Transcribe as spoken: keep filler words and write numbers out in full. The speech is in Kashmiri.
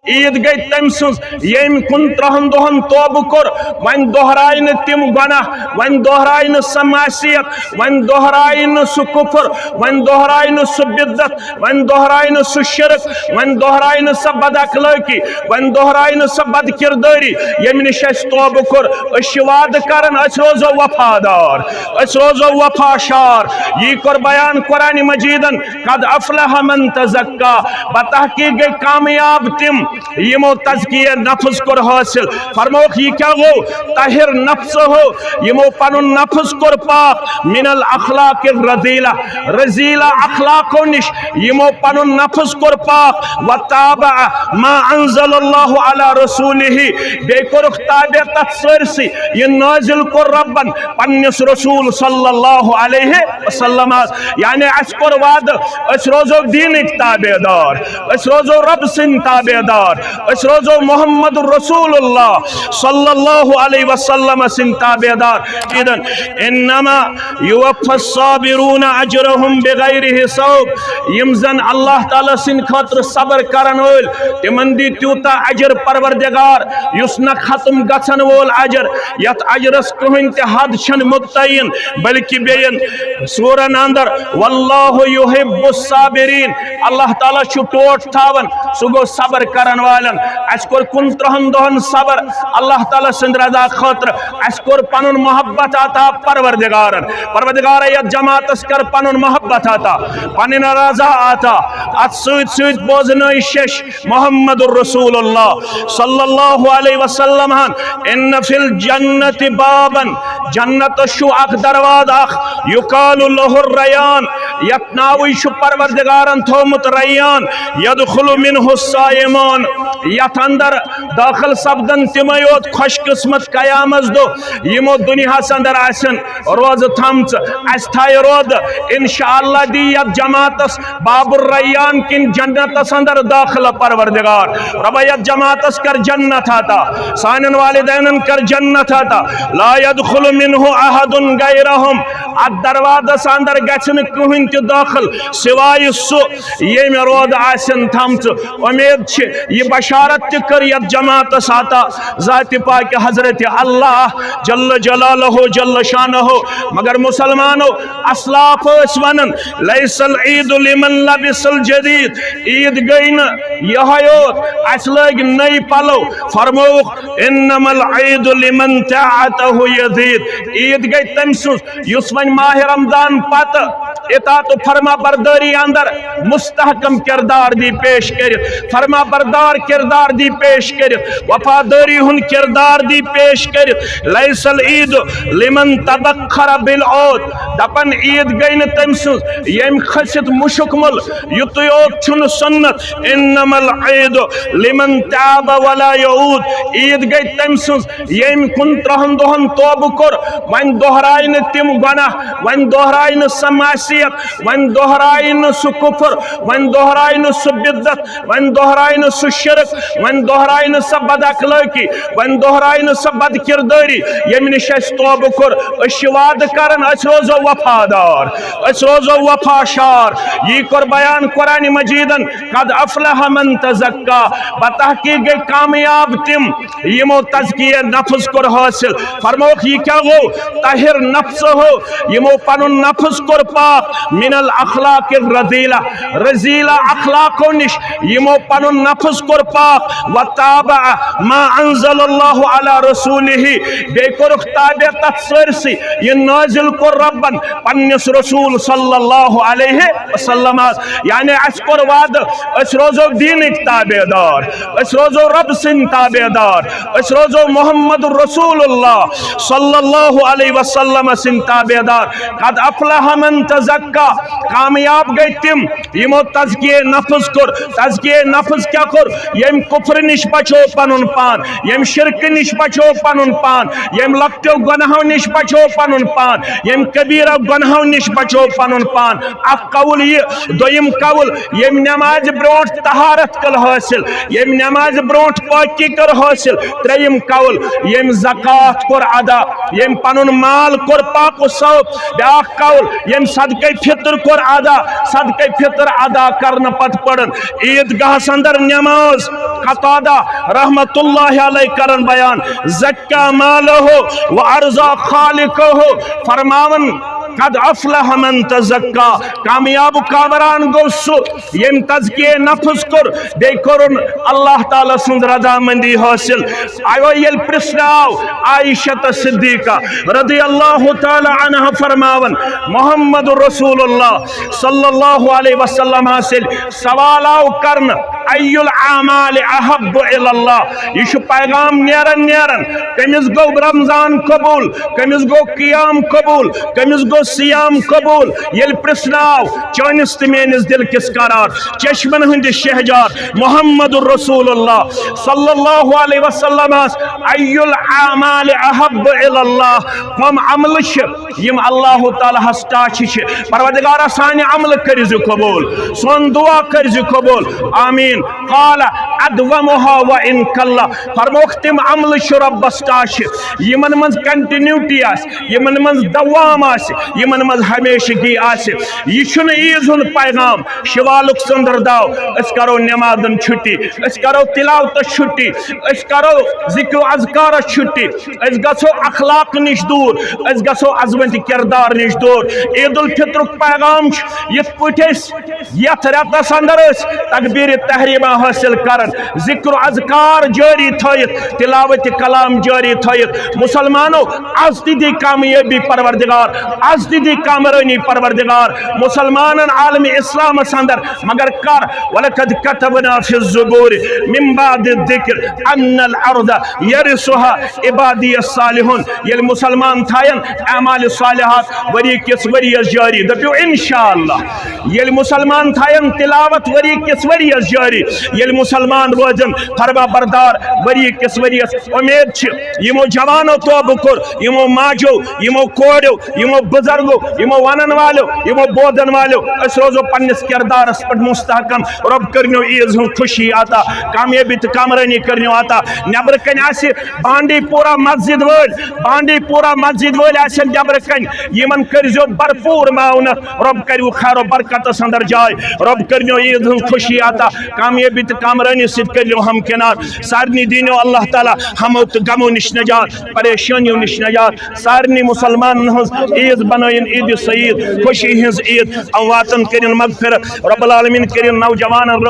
عیٖد گٔے تٔمۍ سٕنٛز، ییٚمۍ کُنترٕٛہن دۄہن توبہٕ کوٚر۔ وۄنۍ دۄہرایہِ نہٕ تِم گۄناہ، وۄنۍ دۄہرایہِ نہٕ سۄ معصیت، وۄنۍ دۄہرایہِ نہٕ سُہ کُفر، وۄنۍ دۄہرایہِ نہٕ سُہ بدعت، وۄنۍ دۄہرایہِ نہٕ سُہ شرک، وۄنۍ دۄہرایہِ نہٕ سۄ بد اخلٲقی، وۄنۍ دۄہرایہِ نہٕ سۄ بد کردٲری، ییٚمہِ نِش اَسہِ توبہٕ کوٚر۔ أسۍ چھِ وعدٕ کران، أسۍ روزو وفادار، أسۍ روزو وفا شار۔ یی کوٚر بیان قرآن مجیدن، قد افلح من تزکا، بتحقیق گٔے کامیاب تِم یِمو تزکیہ نفس کوٚر حٲصِل۔ فرمووُکھ، یہِ کیٛاہ گوٚو؟ طہر نفسہو، یِمو پنُن نفس کوٚر پاک من الاخلاق الرذیلہ، رذیلہ اخلاقو نِش، یِمو پنُن نفس کوٚر پاک۔ وتابع ما انزل اللہ علی رسولہ، بیٚیہِ کوٚرُکھ تابع تتھ سٲرسٕے یہِ نٲزِل کوٚر ربن پننِس رسول صلی اللہ علیہ وسلمس۔ یعنی اَسہِ کوٚر وعدٕ، أسۍ روزو دیٖنٕکۍ تابع دار، أسۍ روزو رب سٕنٛدۍ تابع دار، أسۍ روزو محمد رسول اللہ صلی اللہ علیہ وسلم سٕنٛدۍ تابع دار۔ انما یوفی الصابرون اجرهم بغیر حساب، یِم زن اللہ تعالیٰ سٕنٛدِ خٲطرٕ صبر کرن وٲلۍ، تِمن دی تیوٗتاہ اجر پروردگار، یُس نہ ختم گژھن وول اجر، یتھ اجرس کٕہٕنۍ تہِ حد چھنہٕ متعین، بلکہ بیٚین سورن اندر، واللہ یحب الصابرین، اللہ تعالیٰ چھُ ٹوٹھ تھاوان، سُہ گوٚو صبر کرن والٮ۪ن۔ اَسہِ کوٚر کُنترٕٛہن دۄہن صبر اللہ تعالیٰ سٕنٛدِ رضا خٲطرٕ، اَسہِ کوٚر پنُن محبت عطا پروردگارن۔ پروردگارا، یتھ جماعتس کر پنُن محبت عطا، پنٕنۍ رضا عطا۔ اتھ سۭتۍ سۭتۍ بوزنٲے شش محمد رسول اللہ صلی اللہ علیہ وسلم ہن، ان فی الجنت بابا، جنتس چھُ اکھ دروازٕ اکھ، یقال لہ الریان، یتھ ناوٕے چھُ پروردگارن تھوومُت ریان، یدخل منہ الصائمون، یتھ اندر دٲخل سپدن تِمے یوت خوش قسمت قیامس دۄہ یِمو دُنیاہس اندر آسن روزٕ تھٲمژٕ۔ اسہِ تھایہِ روزٕ، انشاءاللہ دی یتھ جماعتس باب الریان کِنۍ جنتس اندر دٲخلہٕ پروردگار۔ رۄبا، یتھ جماعتس کر جنت عطا، سانٮ۪ن والدینن کر جنت عطا۔ لا یدخل منہ احد غیرہم، اتھ دروازس اندر گژھِ نہٕ کٕہٕنۍ تہِ دٲخل سوائے سُہ ییٚمۍ روزٕ آسن تھٲمژٕ۔ امید چھِ یہِ بشارت تہِ کٔر یتھ جماعتس عطا ذات پاک حضرت اللہ جل جلالہ جل شانہ۔ مگر مسلمانو، اسلاف ٲسۍ ونان، لیس العید لمن لبس الجدید، عید گٔے نہٕ یہے یوت، اسہِ لٲگۍ نٔے پلو۔ فرمووُکھ، انما العید لمن طاعته یزید، عید گٔے تٔمۍ سٕنٛز یُس وۄنۍ ماہ رمضان پتہٕ اطاعت و فرما برداری اندر مستحکم کردار دی پیش کٔرِتھ، فرما بردار کردار دی پیش کٔرِتھ، وفاداری ہُنٛد کردار دی پیش کٔرِتھ۔ لیس العید لمن تبخر بالعود، دپان عید گٔے نہٕ تٔمۍ سٕنٛز ییٚمۍ کھٔسِتھ مُشُک مُل، یُتُے یوت چھُنہٕ سُنت۔ انما العید لمن تاب ولا یعود، عید گٔے تٔمۍ سٕنٛز ییٚمۍ کُنترٕٛہن دۄہن توبہٕ کوٚر، وۄنۍ دۄہرایہِ نہٕ تِم گۄناہ، وۄنۍ دۄہرایہِ نہٕ سۄ معصیت، وۄنۍ دۄہرایہِ نہٕ سُہ کُفر، وۄنۍ دۄہرایہِ نہٕ سُہ بدعت، وۄنۍ دۄہرایہِ نہٕ سُہ شرک، وۄنۍ دۄہرایہِ نہٕ سۄ بد اخلٲقی، وۄنۍ دۄہرایہِ نہٕ سۄ بد کردٲری، ییٚمہِ نِش اَسہِ توبہٕ کوٚر۔ أسۍ چھِ وعدٕ کران، أسۍ روزو وفادار، أسۍ روزو وفا شار۔ یی کوٚر بیان قرآن مجیدن، قد افلح من تزکا، بتحقیق گٔے کامیاب تِم یِمو تزکیہ نفس کوٚر حٲصِل۔ فرمووُکھ، یہِ کیٛاہ گوٚو؟ طہر نفسہو، یِمو پنُن نفس کوٚر پاک من الاخلاق الرذیلہ، رذیلہ اخلاقو نِش یِمو پنُن نفس کوٚر پاک۔ وتابع ما انزل اللہ علی رسولہ، بیٚیہِ کوٚرُکھ تابع تتھ سٲرسٕے یہِ نٲزِل کوٚر ربن پننِس رسول صلی اللہ علیہ وسلمس۔ یعنی اَسہِ کوٚر وعدٕ، أسۍ روزو دیٖنٕکۍ تابع دار، أسۍ روزو رب سٕنٛدۍ تابع دار، أسۍ روزو محمد رسول اللہ صلی اللہ علیہ وسلم سٕنٛدۍ تابع دار۔ قد افلح من تزکا، کامیاب گٔے تِم یِمو تزکیہ نفس کوٚر۔ تزکیہ نفس کیٛاہ کوٚر؟ ییٚمۍ کفرٕ نِش بچو پنُن پان، ییٚمۍ شرکہٕ نِش بچو پنُن پان، ییٚمۍ لۄکٹیو گۄناہو نِش بچو پنُن پان، ییٚمۍ کبیرہ گۄناہو نِش بچو پنُن پان۔ اکھ قول یہِ۔ دوٚیِم قول، ییٚمۍ نمازِ برونٛٹھ طہارت کٔر حٲصِل، ییٚمۍ نمازِ برونٛٹھ پٲکی کٔر حٲصِل۔ ترٛیٚیِم قول، ییٚمۍ زکوٰۃ کوٚر ادا، ییٚمۍ پنُن مال کوٚر پاک و صاف۔ بیٛاکھ قول، ییٚمۍ صدقہٕ صدقہ فطر کوٚر ادا، صدقہ فطر ادا کرنہٕ پتہٕ پٔرٕن عیٖد گاہس اندر نماز۔ قتادہ رحمت اللہ علیہ کرن بیان، زکا مالہ و ارضا خالقہ، فرماوان، قد افلح من تزکا، کامیاب کامران گوٚو سُہ ییٚمۍ تزکیہ نفس کوٚر، بیٚیہِ کوٚرُن اللہ تعالیٰ سٕنٛز رضامندی حٲصِل۔ اَوَے ییٚلہِ پرٛژھنہٕ آو عائشہ صدیقہ رضی اللہ تعالیٰ عنہا فرماوان، محمد رسول اللہ صلی اللہ علیہ وسلم حٲصِل سوال آو کرنہٕ، ای الاعمال احب الی اللہ؟ یہِ چھُ پیغام نیران نیران، کٔمِس گوٚو رمضان قبول، کٔمِس گوٚو قیام قبول، کٔمِس گوٚو صیام قبول؟ ییٚلہِ پرٛژھنہٕ آو چٲنِس تہٕ میٲنِس دِل کِس قرار، چشمن ہٕنٛدِ شہجار محمد رسول اللہ صلی اللہ علیہ وسلمس، ای الاعمال احب الی اللہ؟ کم عملہٕ چھِ یِم اللہ تعالیٰ ہس ٹاچھِ چھِ؟ پروردگارا، سانہِ عملہٕ کٔرۍ زِ قبول، سون دعا کٔرۍ زِ قبول، آمین۔ قال ادومها وان قل، فرموکھ، تِم عملہٕ چھِ رۄبس ٹاچھِ، یِمن منٛز کنٹینیوٹی آسہِ، یِمن منٛز دوام آسہِ، یِمن منٛز ہمیشگی آسہِ۔ یہِ چھُنہٕ عیٖز ہُنٛد پیغام، شوالُک ژٔنٛدٕر داو، أسۍ کرو نمازن چھُٹی، أسۍ کرو تلاوتس چھُٹی، أسۍ کرو ذکر و اذکارس چھُٹی، أسۍ گژھو اخلاق نِش دوٗر، أسۍ گژھو عظمت کردار نِش دوٗر۔ عید الفطرُک پیغام چھُ، یِتھ پٲٹھۍ أسۍ یتھ رٮ۪تس اندر أسۍ تکبیر تحریمہ حٲصِل کران، ذکر و اذکار جٲری تھٲیِتھ، تلاوت کلام جٲری تھٲیِتھ۔ مسلمانو، از تہِ دی کامیٲبی پروردگار، از تہِ دی کامرٲنی پروردگار مسلمانن عالم اسلامس اندر، مگر کر؟ ولقد كتبنا في الزبور من بعد الذكر ان الارض يرثها عبادي الصالحون۔ ییٚلہِ مسلمان تھاین اعمال صالحات ؤری کِس ؤریس جٲری، دٔپِو انشاءاللہ۔ ییٚلہِ مسلمان تھاین تلاوت ؤری کِس ؤریس جٲری، ییٚلہِ مسلمان روزن فرما بردار ؤری کِس ؤریس، امید چھِ یِمو جوانو توبہٕ کوٚر، یِمو ماجو، یِمو کوریو، یِمو بزرگو، یِمو ونن والیو، یِمو بوزن والیو، أسۍ روزو پننِس کردارس پٮ۪ٹھ مستحکم۔ رۄب کٔرِنو عیٖز ہٕنٛز خوشی عطا، کامیٲبی تہٕ کامرٲنی کٔرِنو عطا۔ نٮ۪برٕ کنہِ آسہِ بانڈی پورہ مسجد وٲلۍ، بانڈی پورہ مسجد وٲلۍ آسن نٮ۪برٕ کنہِ، یِمن کٔرۍزیو بھرپوٗر معاونت۔ رۄب کٔرِو خیر و برکتس اندر جاے۔ رۄب کٔرِنو عیٖد ہٕنٛز خوشی عطا، کامیٲبی تہٕ کامرٲنی سۭتۍ کٔرِنو ہمکنار۔ سارنٕے دیٖنو اللہ تعالیٰ ہمو تہٕ غمو نِش نجات، پریشٲنیو نِش نجات۔ سارنٕے مسلمانن ہٕنٛز عیٖد بنٲیِن عیٖد سعیٖد، خوشی ہٕنٛز عیٖد۔ امواتن کٔرِن مغفرت۔ رب العالمین کٔرِن نوجوانن